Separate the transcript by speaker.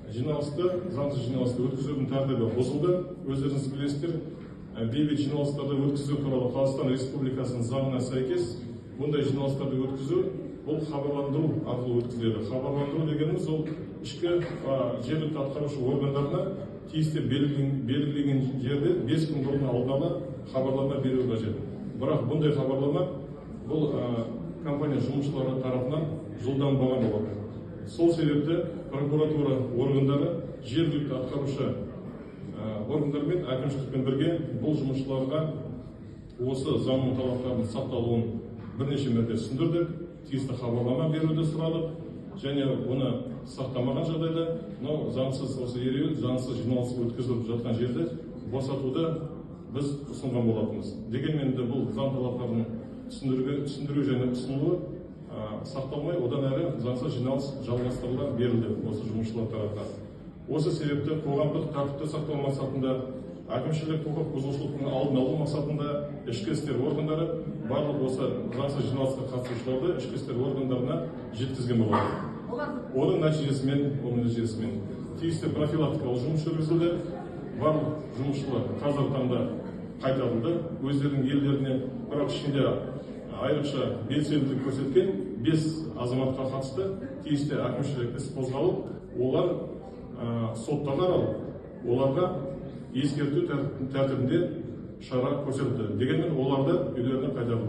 Speaker 1: Жиналысты, заңсыз жиналысты өткізудің тәртібі бұзылды. Өздеріңіз білесіздер, бейбіт жиналыстарды өткізу туралы Қазақстан Республикасының заңына сәйкес бұндай жиналыстарды өткізу бұл хабарландыру арқылы өткізіледі. Хабарландыру дегеніміз ол ішкі жергілікті атқарушы органдарына тиісті белгіленген жерде 5 күн бұрын алдын ала хабарлама беру қажет. Бірақ бұндай хабарлама бұл компания жұмысшылары тарапынан жолданбаған болатын. Сол себепті прокуратура органдары жергілікті атқарушы органдармен, әкімшілікпен бірге бұл жұмысшыларға осы заңның талаптарының сақталуын бірнеше мәрте түсіндірдік, тиісті хабарлама беруді сұрадық және оны сақтамаған жағдайда мынау заңсыз осы ереуіл, заңсыз жиналыс өткізіліп жатқан жерді босатуды біз ұсынған болатынбыз. Дегенмен де бұл заң талаптарының түсіндіру және ұсынылуы сақталмай, одан әрі заңсыз жиналыс жалғастырыла берілді осы жұмысшылар тарапынан. Осы себепті қоғамдық тәртіпті сақтау мақсатында, әкімшілік құқық бұзушылықтың алдын алу мақсатында ішкі істер органдары барлық осы заңсыз жиналысқа қатысушыларды ішкі істер органдарына жеткізген болатын. Оның нәтижесімен тиісті профилактикалық жұмыс жүргізілді. Барлық жұмысшылар қазіргі таңда қайтарылды өздерінің елдеріне, бірақ ішінде айрықша белсенділік көрсеткен бес азаматқа қатысты тиісті әкімшілік іс қозғалып, олар сотта қаралып, оларға ескерту тәртібінде шара көрсетілді. Дегенмен оларды үйлеріне қайтарылды.